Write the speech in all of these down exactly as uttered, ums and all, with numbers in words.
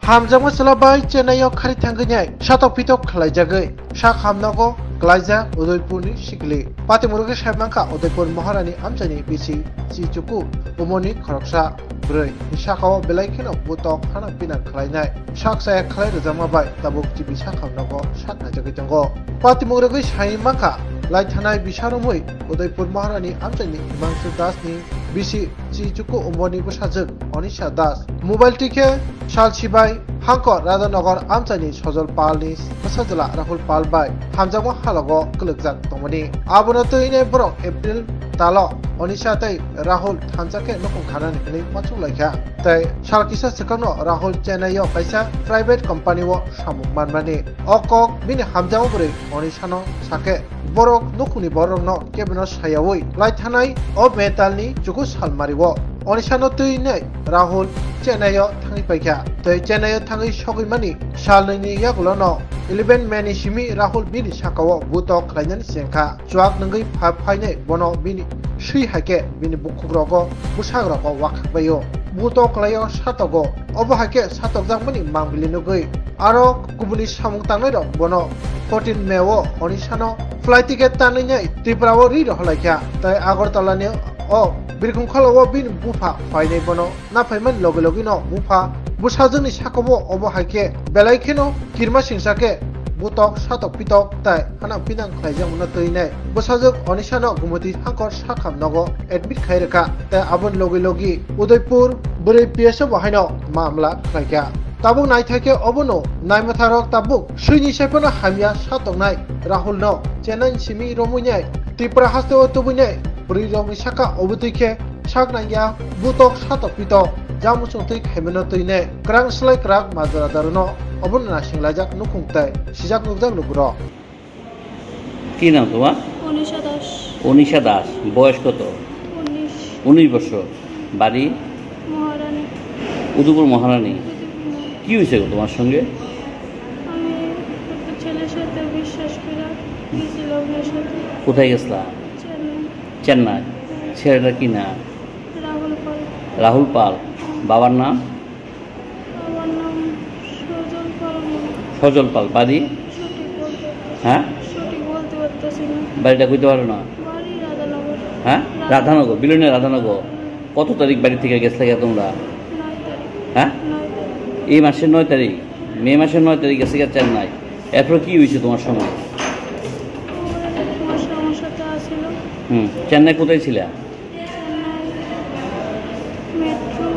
Hamjakma chwla bai Chennai o khari thangwi nai satok pitok khlaijagwi sak hamnogo klaijak Udaipurni sikli. Patimura khe sai mankha Udaipur Maharani amchaini bisi Chichuku umorni khoroksa bwrwi ni sakao belai kheno butok hana pinar khlainai sak chaya khlai rwjakma bai tabuk T V sak hamnogo sak naijagwi tongo. Patimura khe sai mankha lai thanai bisa romwi Udaipur Maharani amchaini Himangshu Dasni bisi Chichuku umorni bwsajwk Onisha Das. Mobile twi khe sal sibai hangko Radhanagar amchaini Sojol Palni bwsajwla Rahul Pal bai hamjakma halogo kwlwkjak tongmani. Abono twi nai borok April talo Onisha tei Rahul thansa khe nukhung khanani hwnwi uansuk lai kha. Tei sal kisa swkangno Rahul Chennai o kaisa private company o samung manmani. O kok bini hamjakma bwrwi Onisha no sakhe borok nukhungni borokno kebeno sayaui lai thanai o metalni chuku salmario Onisha no twi nai Rahul Chennai o thangwi paikha. Tei Chennai o thangwi sogwi mani sal nwi ni yagulo no eleven May ni simi Rahul bini sakao butok khlainani chengkha. Chuak nwngwi pha-, phainai bono bini swi hai khe bini bukhukrokgo bwsakrokgo wakhak baio. Butok klaio satogo. Obo hai khe satokjakmani mangpili nugwi aro kubuni samung tangnairok bono fourteen May o Onisha no flight ticket tanwi nai Tripura o ri rohorlaikha. Tai Agartala ni o birkhung kholao bini bupha phainai bono naphaimani logi logi no bupha bwsajwkni sakao obo hai khe belai kheno kirma singsa khe butok satok pitok tai hanang pinang khlaijakmano twi nai. Bwsajwk Onisha no Gumoti Hangkor sakham nogo admit khai rwkha, tei aboni logi logi Udaipur bwrwi P S O bo haino mamla khlaikha. Tabuk naithai khe obono naimwtharok tabuk swini saiphano hamya satoknai Rahul no Chennai simi romwi nai Tripura haste o tubui nai bwrwi rokni saka obotwi khe sak nangya butok satok pitok jamuchung twi khaimano twi nai kwrang slai kwrak majra daruno obono nasing laijak nukhung tei sijak nukjak lukurok. কি নাম তোমার? অনিশা দাস। অনিশা দাস। বয়স কত? উনিশ। উনিশ বছর। বাড়ি? মহারানী। উদয়পুর মহারানী। উদয়পুর মহারানী। কি হয়েছে গো তোমার সঙ্গে? আমি একটা ছেলের সাথে বিশ্বাস করে গেছিলাম ওর সাথে। কোথায় গেছিলা? চেন্নাই। চেন্নাই। ছেলেটার কি নাম? রাহুল পাল। রাহুল পাল। বাবার নাম? আমার নাম সজল পাল। সজল পাল, বাড়ি? সঠিক বলতে পারতেছি না। হ্যাঁ? সঠিক বলতে পারতেছি না। বাড়িটা কইতে পারো না? বাড়ি রাধানগর। হ্যাঁ? রাধানগর। রাধানগর, বিলোনিয়া রাধানগর। হুম। কত তারিখ বাড়ি থেকে গেছিলে গিয়া তোমরা? নয় তারিখ। হ্যাঁ? নয় তারিখ। এই মাসের নয় তারিখ? মে মাসের নয় তারিখ গেছে গিয়া চেন্নাই। এরপর কি হয়েছে তোমার সঙ্গে? ও এক মাস আমার সাথে আসিল। হুম, চেন্নাই কোথায় ছিলা? Metro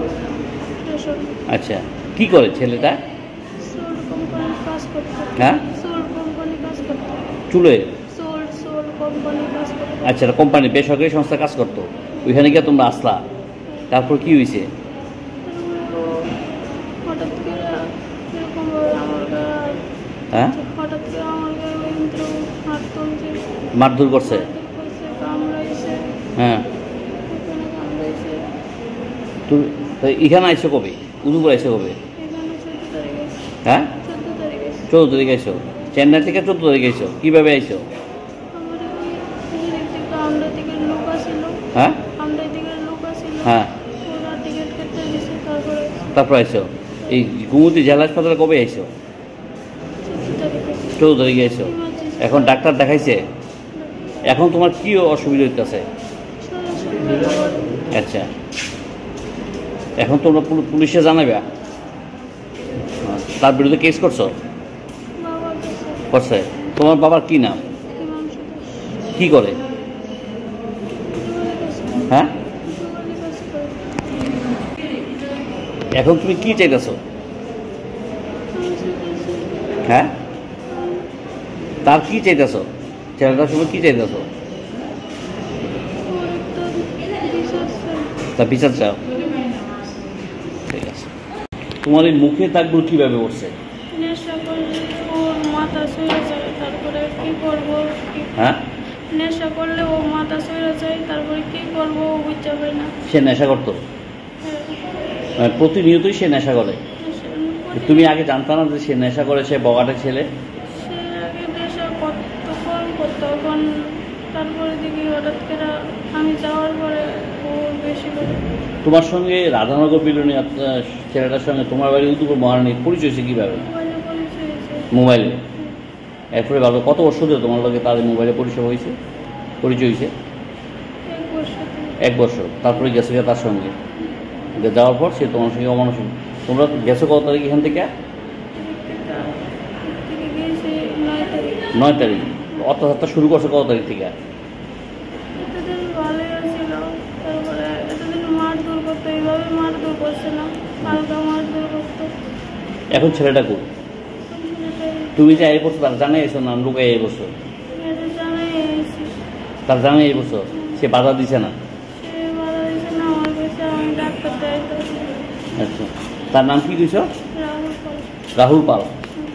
station. আচ্ছা, কি করে ছেলেটা? সোল্ড কোম্পানির কাজ করতো। হ্যাঁ? সোল্ড কোম্পানির কাজ করতো। চুলে? সোল্ড, সোল্ড কোম্পানির কাজ করতো। আচ্ছা, এটা কোম্পানি, বেসরকারি সংস্থা কাজ করতো। ওইখানে গিয়ে তোমরা আসলা? তারপর কি হয়েছে? তারপরে ও হঠাৎ করে এরকম ভাবে আমার গায়ে, হ্যাঁ? হঠাৎ করে আমার গায়ে ওই ভিতরে হাত তুলছে। মারধর করছে? মারধর করছে, কামড়াইছে। হ্যাঁ। এখানে কামড়াইছে। তুমি তো এখানে আইছো কবে? উদয়পুর আইছো কবে? এখানে চোদ্দ তারিখে। হ্যাঁ? চোদ্দ তারিখে। চোদ্দ তারিখে আইছো। চেন্নাই থেকে চোদ্দ তারিখে আইছো। কিভাবে আইছো? আমাদের ওই ইলেকট্রিক আমরাই দিকের লোক আছিল। হ্যাঁ? আমরাই দিকের লোক আছিল। হ্যাঁ। ওরা টিকিট কেটে দিছে, তারপরে আইছি। তারপর আইছো। এই গোমতী জেলা হাসপাতালে কবে আইছো? চোদ্দ তারিখে। চোদ্দ তারিখে আইছো। ইমার্জেন্সি। এখন ডাক্তার দেখাইছে? এখন তোমার কি অসুবিধা হইতাছে? সরাসরি ব্যবহার। আচ্ছা। এখন তোমরা পুল-, পুলিশে জানাবে? তার বিরুদ্ধে কেস করছো? বাবা গেছে। করছে। তোমার বাবার কি নাম? হিমাংশু দাস। কি করে? জুয়েল গেছে। হ্যাঁ? জুয়েল গেছে। এখন তুমি কি চাইতেছো? আমি চাইতেছি হ্যাঁ? তার কি চাইতেছো? ছেলেটার সঙ্গে কি চাইতেছো? ওর একটা বিচার চাই। তা বিচার চাও? ঠিক আছে। তোমার এই মুখে দাগগুলো কিভাবে উঠছে? নেশা করলে ওর মাথা সরে যায়, তারপরে কি করবো, কি হ্যাঁ? নেশা করলে ও মাথা সরে যায়, তারপরে কি করবো, ও বুঝতে পারে না। সে নেশা করতো? হ্যাঁ। মানে, প্রতিনিয়তই সে নেশা করে? নেশা করে। তুমি আগে জানতা না যে সে নেশা করে, সে বখাটে ছেলে? সে আগে নেশা করতো, কম করতো, এখন তারপরে দেখি হঠাৎ করে আমি যাওয়ার পরে ও বেশি করে। তোমার সঙ্গে রাধানগর বিলোনিয়া, আহ, ছেলেটার সঙ্গে তোমার বাড়ি উদয়পুর মহারানীর পরিচয় হয়েছে কিভাবে? মোবাইলে পরিচয় হয়েছে। মোবাইলে? হুম। এরপরে ভাবে কত বছর ধরে তোমার লগে তাদের মোবাইলে পরিচয় হয়েছে? পরিচয় হয়েছে? এক বছর ধরে। এক বছর। তারপরে গেছে গিয়ে তার সঙ্গে। হুম। যে যাওয়ার পর সে তোমার সঙ্গে অমানুষ। তোমরা গেছো কত তারিখ এখান থেকে? এখান থেকে গিয়েছি নয় তারিখ। নয় তারিখ। অত্যাচারটা শুরু করছে কত তারিখ থেকে? এতদিন ভালোই ছিল, তারপরে এতদিন মারধর করতো, এইভাবে মারধর করছে না, হালকা মারধর করতো। এখন ছেলেটা কই? এখন ছেলেটা তুমি যে এই বছর তার জানাই এসো না, লুকাই এই বছর? এটা জানাই এসেছি। তার জানাই এই বছর? হুম। সে বাধা দিছে না? সে বাধা দিছে না, আমার কাছে আমি ডাক্তার দেখাইতে। আচ্ছা, তার নাম কি কইছো? রাহুল পাল। রাহুল পাল। হুম।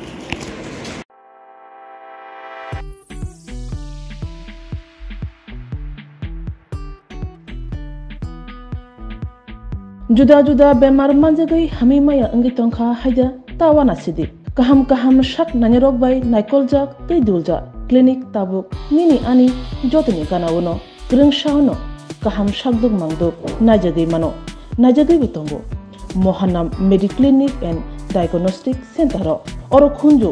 Juda juda bemar manjagwi hamwi maya wngwi tongkha haida ta uanasidi. Kaham kaham sak nainarok bai naikoljak tei duljak clinic tabuk nini ani jotoni gana-o no kwrwngsa-o no kaham sakduk mangduk naijagwi mano, naijagwibo tongo. Mohanam Mediclinic and Diagnostic Center-o oro khunju,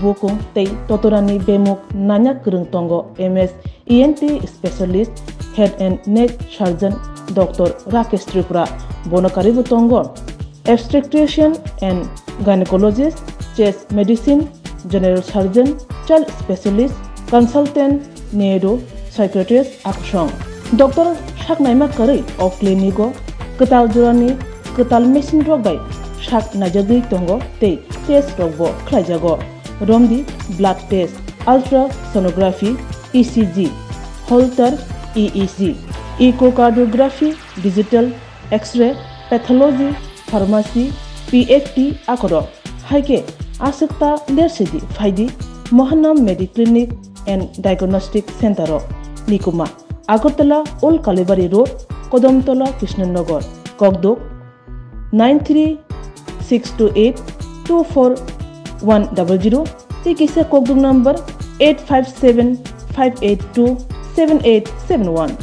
bukung tei totorani bemuk nanya kwrwng tongo M S E N T specialist, head and neck surgeon Doctor Rakesh Tripura, bono karwibo tongo obstetrician and gynecologist, chest medicine, general surgeon, child specialist, consultant, neuro, psychiatrist, akusong. Doctor saknaima karwi o clinic-o kwtal jorani kwtal machine rok bai sak naijagwi tongo tei test rokbo khlaijago. Romdi blood test, ultrasonography, E C G, Holter E E G, echocardiography, digital X-ray, pathology, pharmacy, P F T akorok. Haikhe aswk ta lersidi phaidi Mohanam Mediclinic and Diagnostic Center-o. Nikuma, Agartala Old Kalibari Road, Kodamtola, Krishnanagar, Kokduk, nine three six two eight two four one double zero, tei kisa kokduk number eight five seven five eight two seven eight seven one.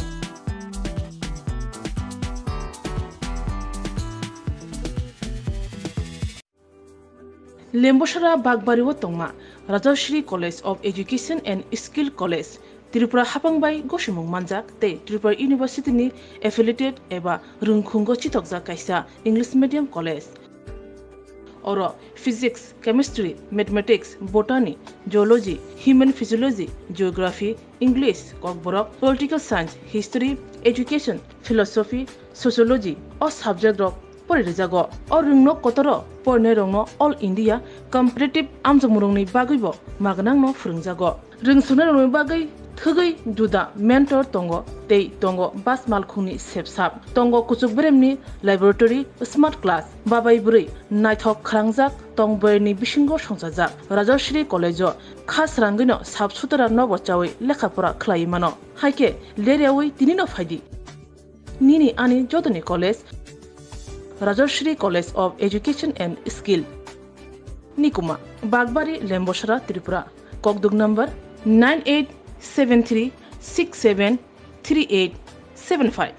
Lembosara Bakbari o tongma Rajashri College of Education and Skill College, Tripura haphang bai gosimung manjak tei Tripura University ni affiliated eba rwngkhungo chitokjak kaisa English medium college. Oro physics, chemistry, mathematics, botany, zoology, human physiology, geography, English, Kokborok, political science, history, education, philosophy, sociology o subject rok poririjak. O rwngno kotoro porinairokno All India competitive amjokmungrokni bagwibo magnangno phwrwngjago. Rwngsungnai rokni bagwi thwgwi juda mentor tongo tei tongo bas malkhungni sepsap, tongo kuchuk beremni laboratory, smart class, babai bwrwi naithok khwrangjak tong boyarni bisingo songchajak. Rajashri College-o kha srangwino sap sutra nobo chawi lekha pora khlaiwi mano. Haikhe leryawi tinino phaidi. Nini ani jotoni college, Rajashri College of Education and Skill. Nikuma, Bakbari, Lembosara, Tripura. Kokduk number nine eight seven three six seven three eight seven five.